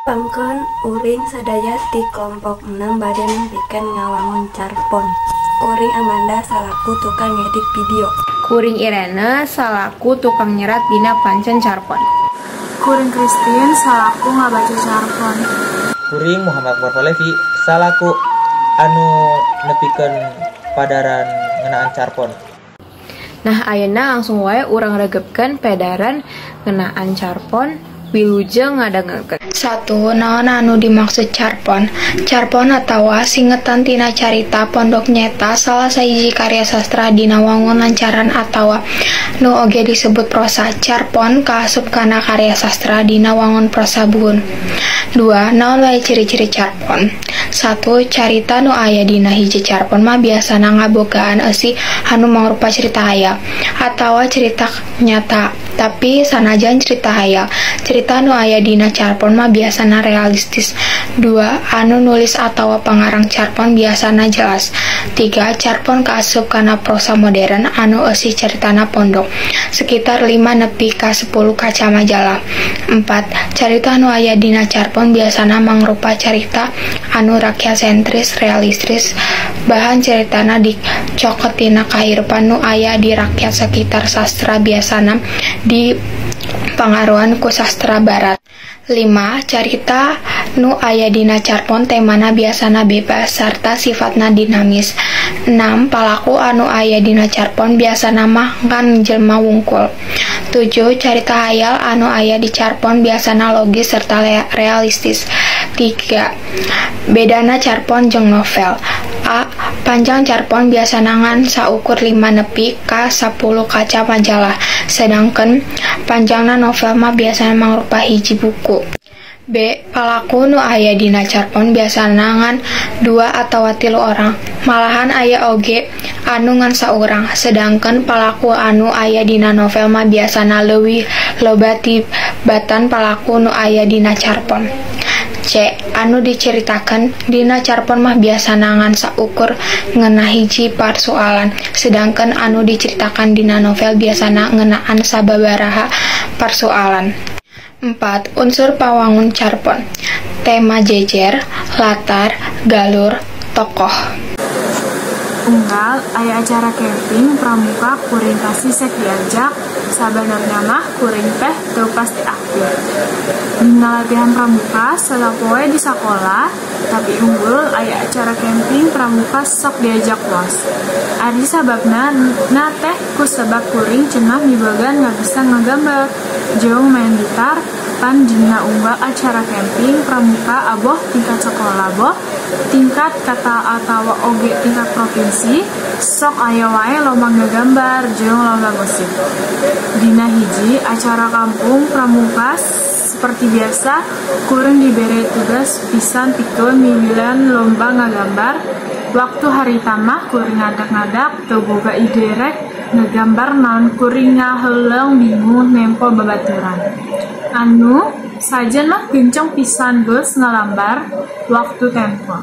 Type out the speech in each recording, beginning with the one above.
Tepangkeun uring sadaya ti kelompok 6 bade nempikeun ngawangun carpon. Kuring Amanda salaku tukang ngedit video. Kuring Irene salaku tukang nyerat dina pancen carpon. Kuring Christine salaku ngabaca carpon. Kuring Muhammad Akbar Pahlevi salaku anu nepikeun padaran ngeunaan carpon. Nah, ayeuna langsung wae urang regepkeun pedaran ngeunaan carpon. Wilujeng ngadangukeun. 1. Naon anu dimaksud carpon? Carpon atawa singetan tina carita pondok nyeta salah sahiji karya sastra dina wangun lancaran atawa nu oge disebut prosa. Carpon kaasup kana karya sastra dina wangun prosa buhun. 2. Naon wae ciri-ciri carpon? 1. Carita nu aya dina hiji carpon mah biasana ngabogaan eusi anu mangrupa cerita hayal atawa cerita nyata. Tapi sanajan cerita hayal, cerita nu aya dina carpon mah biasana realistis. 2. Anu nulis atawa pangarang carpon biasana jelas. 3. Carpon kaasup kana prosa modern anu eusi caritana pondok, sekitar 5 nepi ka 10 kaca majalah. 4. Carita nu aya dina carpon biasana mangrupa carita anu rakyat sentris realistis, bahan caritana dicokot tina kahirupan nu aya di rakyat sekitar. Sastra biasana dipangaruhan ku sastra barat. 5. Carita nu aya dina carpon temana biasana bebas sarta sifatna dinamis. 6. Palaku anu aya dina carpon biasana mah ngan jelma wungkul. 7. Carita hayal anu aya di carpon biasana logis serta realistis. 3. Bedana carpon jeung novel. A. Panjang carpon biasana ngan saukur 5 nepi ka 10 kaca majalah, sedangkan panjangna novel mah biasana mangrupa hiji buku. B. Palaku nu aya dina carpon biasana ngan 2 atawa 3 orang, malahan aya oge anu ngan saurang, sedangkan palaku anu aya dina novel mah biasana leuwih loba tibatan palaku nu aya dina carpon. C. Anu diceritakeun dina carpon mah biasana ngan saukur ngeunah hiji parsualan, sedangkan anu diceritakan dina novel biasana ngeunaan sababaraha parsualan. 4. Unsur pawangun carpon. Tema jejer, latar, galur, tokoh. Unggal aya acara camping pramuka kuring kasih sek diajak, sabanarna mah kuring teh teu pasti aktif. Dina latihan pramuka sapoe di sakola, tapi unggul aya acara camping pramuka sok diajak was. Ari sababna na teh ku sebab kuring cenah mibogan ngabisa ngagambar, jeung main gitar. Pan dina unggal acara camping pramuka aboh tingkat sekolah boh tingkat kata atawa oge tingkat provinsi sok aya wae lomba ngagambar jeung lomba musik. Dina hiji acara kampung pramuka seperti biasa kuring dibere tugas pisan pikeun miwilan lomba ngagambar. Waktu harita mah kuring ngadak-ngadak teu boga ide rek ngagambar naon, kuring ngaheuleung bingung nempo babaturan. Anu sajen mah gencong pisan geus ngalambar waktu tempo.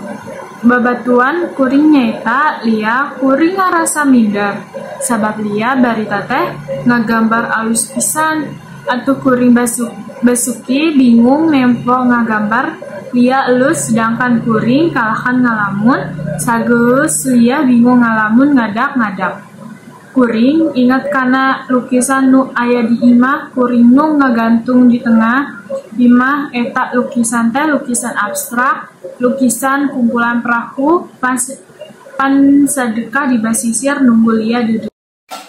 Babatuan kuring nyaeta Lia, kuring ngarasa minder sabab Lia barita teh ngagambar alus pisan. Atuh kuring basuki bingung nempo ngagambar Lia elus, sedangkan kuring kalahan ngalamun. Sageus Lia bingung ngalamun ngadak-ngadak. Kuring ingat kana lukisan nu aya di imah kuring nu ngagantung di tengah imah. Eta lukisan teh lukisan abstrak, lukisan kumpulan perahu pan sadekah di basisir nunggu Lia duduk.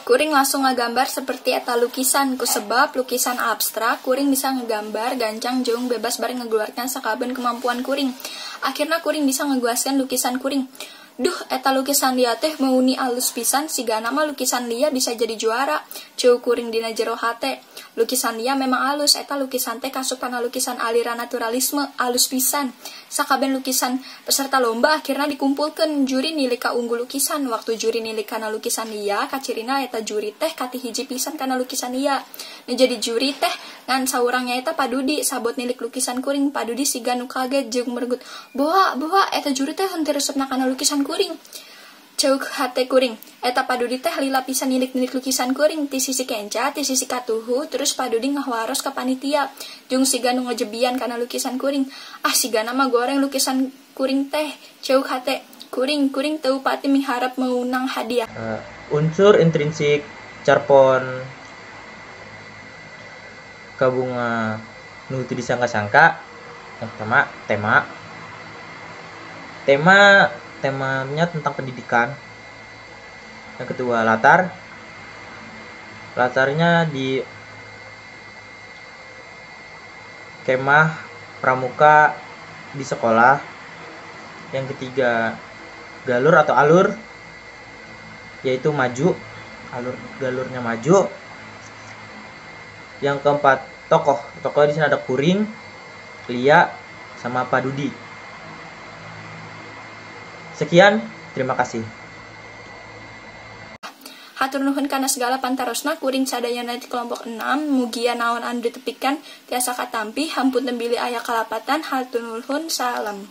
Kuring langsung ngagambar seperti eta lukisan, ku sebab lukisan abstrak kuring bisa ngegambar gancang jeung bebas bari ngeluarkan sakaben kemampuan kuring. Akhirna kuring bisa ngeguaskan lukisan kuring. Duh, eta lukisan Lia teh meuni alus pisan, sigana mah lukisan Lia bisa jadi juara. Ceu kuring dina jero hate. Lukisan Lia memang alus, eta lukisan teh kasup kana lukisan aliran naturalisme, alus pisan. Sakaben lukisan peserta lomba akhirna dikumpulkeun, juri nilik ka unggul lukisan. Waktu juri nilik kana lukisan Lia, kacirina eta juri teh kati hiji pisan kana lukisan Lia. Nu jadi juri teh ngan saurang nyaeta Padudi, sabot nilik lukisan kuring. Padudi siga nu kaget jeung mergut. Boa, boa, eta juri teh henteu resepna kana lukisan kuring. Ceuk hate kuring. Eta Pak Dudi teh lila pisan nilik-nilik lukisan kuring ti sisi kenca, ti sisi katuhu, terus Pak Dudi ngawaros ka panitia. Jeung siga nu ngejebian kana lukisan kuring. Ah, sigana mah goreng lukisan kuring teh. Ceuk hate kuring, kuring teu pati miharep meunang hadiah. Unsur intrinsik carpon kabunga nu teu disangka-sangka. Yang pertama, tema. Temanya tentang pendidikan. Yang kedua, latar. Latarnya di kemah pramuka di sekolah. Yang ketiga, galur atau alur, yaitu maju, alur galurnya maju. Yang keempat, tokoh. Tokoh di sini ada Kuring, Lia, sama Pak Dudi. Sekian, terima kasih. Hatur nuhun kana segala pantarosna kuring sadayana di kelompok 6, mugia naon anu ditepikan tiasa katampi, hampun bilih aya kalepatan, hatur nuhun, salam.